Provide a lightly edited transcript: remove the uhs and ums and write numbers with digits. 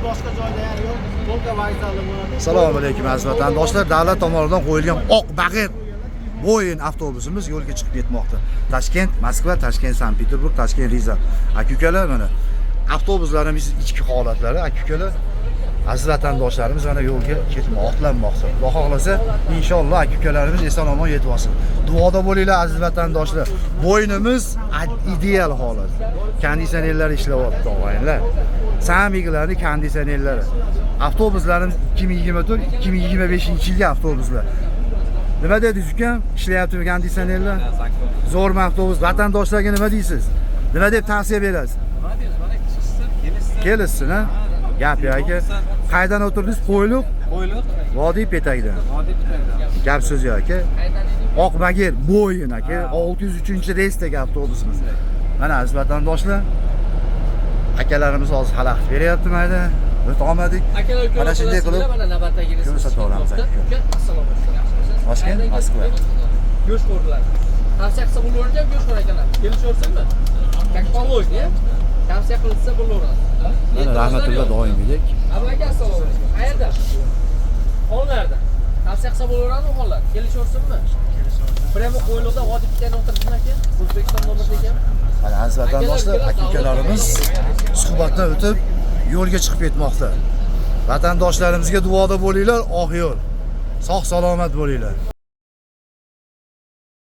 Boshqa joyda ham yo'q. Только vokzalda bo'ladi. Assalomu alaykum, aziz vatandoshlar. Davlat tomonidan qo'yilgan oq bag'ir Boeing avtobusimiz yo'lga chiqib ketmoqda. Toshkent, Moskva, Toshkent, Sankt-Peterburg, Toshkent, Riza. Aka ukalar, mana avtobuslarimiz ichki holatlari, aka ukalar. Aziz vatandoshlarimiz mana yo'lga ketmoqda, otlanmoqda. Xudo xohlasa, inshaalloh aka ukalarimiz eson omon yetib olsin. Duoda bo'linglar, aziz vatandoshlar. Bo'ynimiz ideal holat. Konditsionerlar ishlayapti, og'aynilar. Samiglarning konditsionerlari. Avtobuslarimiz 2024, 2025 yilgi avtobuslar. Nima dedingiz, ukam? Ishlayaptimi konditsionerlar? Zo'rmi avtobus? Vatandoshlarga nima deysiz? Nima deb tavsiya berasiz? Nima deymiz, mana chiqsin, kelishsin. Kelishsin, ha? Gap yo'q, aka. Qayerdan o'tirdingiz? Qo'yliq, Qo'yliq, Vodiy Petakdan. Vodiy Pitakdan. Gap so'z yo'q, aka. Oq Bagir Boeing, aka, 603-reysdagi avtobusimiz. Mana, aziz vatandoshlar, akalarimiz hozir xalaqit beryapti mayda. O'ta olmadik. Akalar, ukalar, Mana shunday qilib mana navbatdagi ko'rsataveramiz, aka. Uka, assalomu alaykum. Yaxshimisiz? Toshkent, Moskva. Go'shtxo'rlar. Tavsiya qilsa bo'laveradi, go'shtxo'r akalar. Kelishaversinmi? Как положено, tavsiya qilinsa bo'laveradi. Mana Rahmatullo doimgidek. Abu aka, assalomu alaykum. Qayerda? Xonlarda. Tavsiya qilsa bo'laveradimi xonlar? Kelishaversinmi? Prямо Qo'yliqda Vodiy Pitakdan o'tiribsizmi, aka? O'zbekiston nomerda ekan. Mana, aziz vatandoshlar, aka ukalarimiz suhbatdan o'tib yo'lga chiqib ketmoqda. Vatandoshlarimizga duoda bo'linglar, oq yo'l. Sog' salomat bo'linglar.